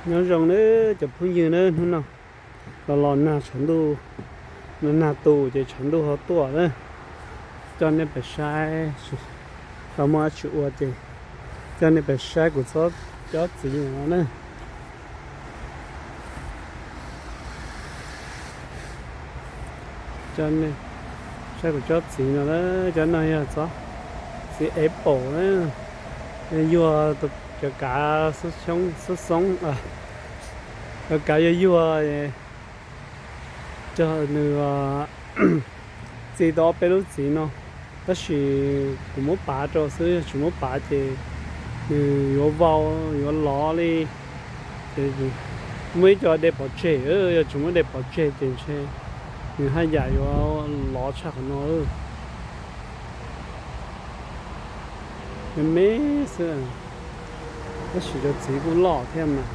Nyob zoo nawb cov phooj ywg nawb, hnub no los los nag tshav ntuj, nag tu ces tshav ntuj ho tuaj na. Coj nej pem saib, tau muaj dab tsi ua ces coj nej pem saib kuv txhob cob txiv no na. Coj nej saib kuv cob txiv no na, cov no yog txiv apple na, yuag cov kav xoob xoob, cov kav yuag yuag, cog nws txi tau ob peb lub txiv no, tab sis kuv muab pav rau xwb, yog tsis muab pav ces nws yuav vau, yuav lov li. Ces muab ib co de pov tseg, yog tsis muab de pov tseg ces ntshe nws haj yam yuav lov tshaj qhov no. Me me xwb, tab sis cov txiv kuj loj thiab mas,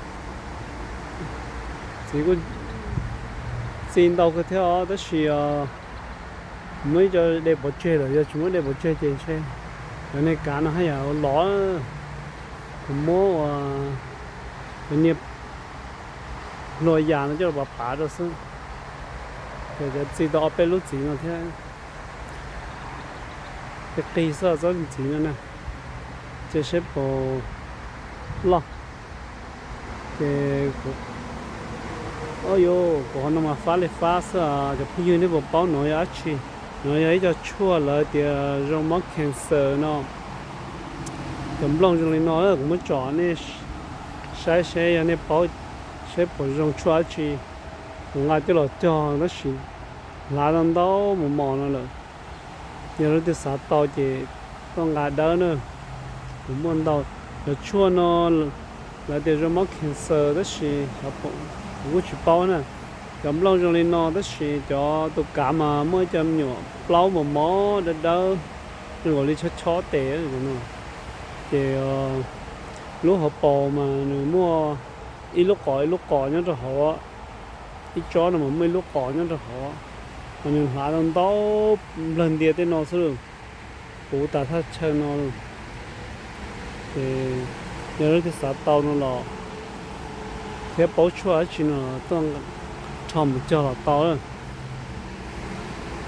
txiv kuj txi ntau kawg thiab os, tab sis muab ib co de pov tseg lawm, yog tsis muab de pov tseg ces ntshe cov niag kav no haj yam lov. Kuv muab ua cov niag hlua yas no coj los pav pav rau xwb, ces cov txi tau ob peb lub txiv no thiab. Qis qis xwb tsob txiv no na, ces saib puas loj. Ces kuv, o yus, kuv qhov no mas fab li fab xwb, cov phooj ywg nej puas paub no yog dab tsi? No yog ib co tshuaj lawv tias zoo mob cancer no, cov nplooj zoo li no, kuv muab tsom nej saib seb yog nej paub, saib puas zoo tshuaj dab tsi. Kuv nqa coj los cog tab sis hlav tau ntau mos mos no lawm. Yog leej twg xav tau ces tuaj nqa dawb na. Kuv muaj ntau cov tshuaj no, lawv tias zoo mob cancer tab sis kuv kuj tsis paub na. Cov nplooj zoo li no tab sis cov tus kav mas muaj ib co me nyuam plaub mos mos dawb dawb, zoo nkaus li chob chob tes no. Ces lub hauv paus mas nws muaj ib lub qos ib lub qos nyob rau hauv, ib tsob no mas muaj ib lub qos nyob rau hauv, mas nws hlav tau ntau nplawg ntia tej no xwb lawm, puv tas thaj chaw no lawm. Ces yog leej twg xav tau no los thiab paub tshuaj dab tsi no tuaj rho mus cog los tau.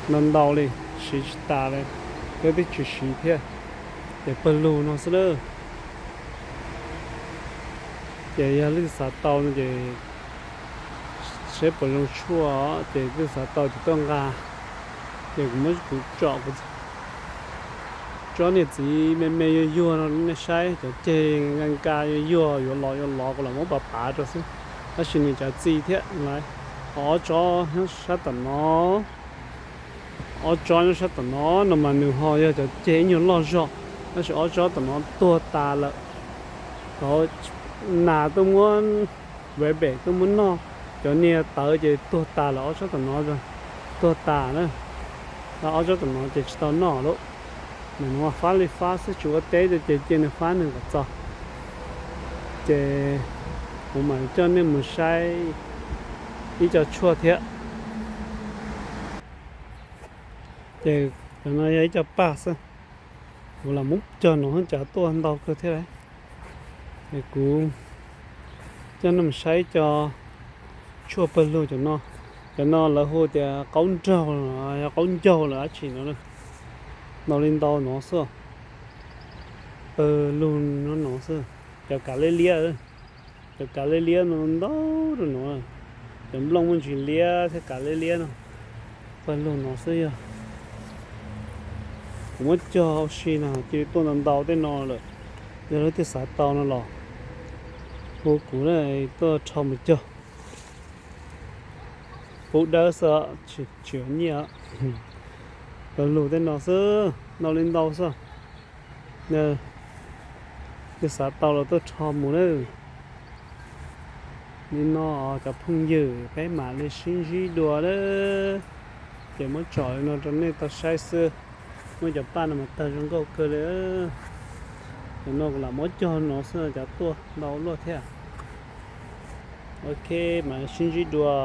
Ntau ntau li, siv tsis tas li, peb twb tsis siv thiab, ces pawg lug no xwb lawm. Ces yog leej twg xav tau no ces saib puas zoo tshuaj, ces leej twg xav tau ces tuaj nqa. Ces kuv muab kuv tsom kuv tsob niag txiv me me yuag yuag no nej saib, cov ceg nka nka yuag yuag yuav los yuav los kuv lam muab pav pav rau xwb, tab sis nws tsav txi thiab lawm. Ho ob tsob nyob sab tom no, ob tsob nyob sab tom no no mas nws ho yog cov ceg ib nyuag loj zog, tab sis ob tsob tom no tuag tas lawm. Thaum nas tuaj muab, vem pem tuaj muab noj, cov niag tawv ces tuag tas lawm, ob tsob tom no tuag tas na. Ob tsob tom no ces tsis tau noj lawm. Nws no fab li fab xwb, tsis ua teb ces cia nws fab nws kom txaus. Ces kuv mam coj nej mus saib ib co tshuaj thiab. Ces cov no yog ib co paj xwb, kuv lam muab cog no, cas tuaj ntau kawg thiab lauj. Es kuv coj nej mus saib ib co tshuaj pawg lug cov no. Cov no lawv hu tias qaub nraug, yog qaub ncaug lawm dab tsi no. Ntau li ntau no xwb, pawg lug no no xwb. Cov kav liab liab, cov kav liab liab no ntau rau no. Cov nplooj muaj ntsis liab thiab kav liab liab no, pawg lug no xwb yog. Kuv muab cog ua si no cia li tuaj ntau ntau tej no lawm. Yog leej twg xav tau no los hu kuv tuaj rho mus cog. Pub dawb xwb, tsis ua nyiaj. Pawg lug tej no xwb, ntau li ntau xwb. Leej twg xav tau los tuaj rho mus na. Li no cov phooj ywg, peb mam li sib ntsib dua na. Ces muab tsom li no rau nej tau saib xwb. Muab cov paj no mas tawg zoo nkauj kawg li. Cov no kuv lam muab cog no xwb, cov tuaj ntau luaj thiab. Ok, mam sib ntsib dua.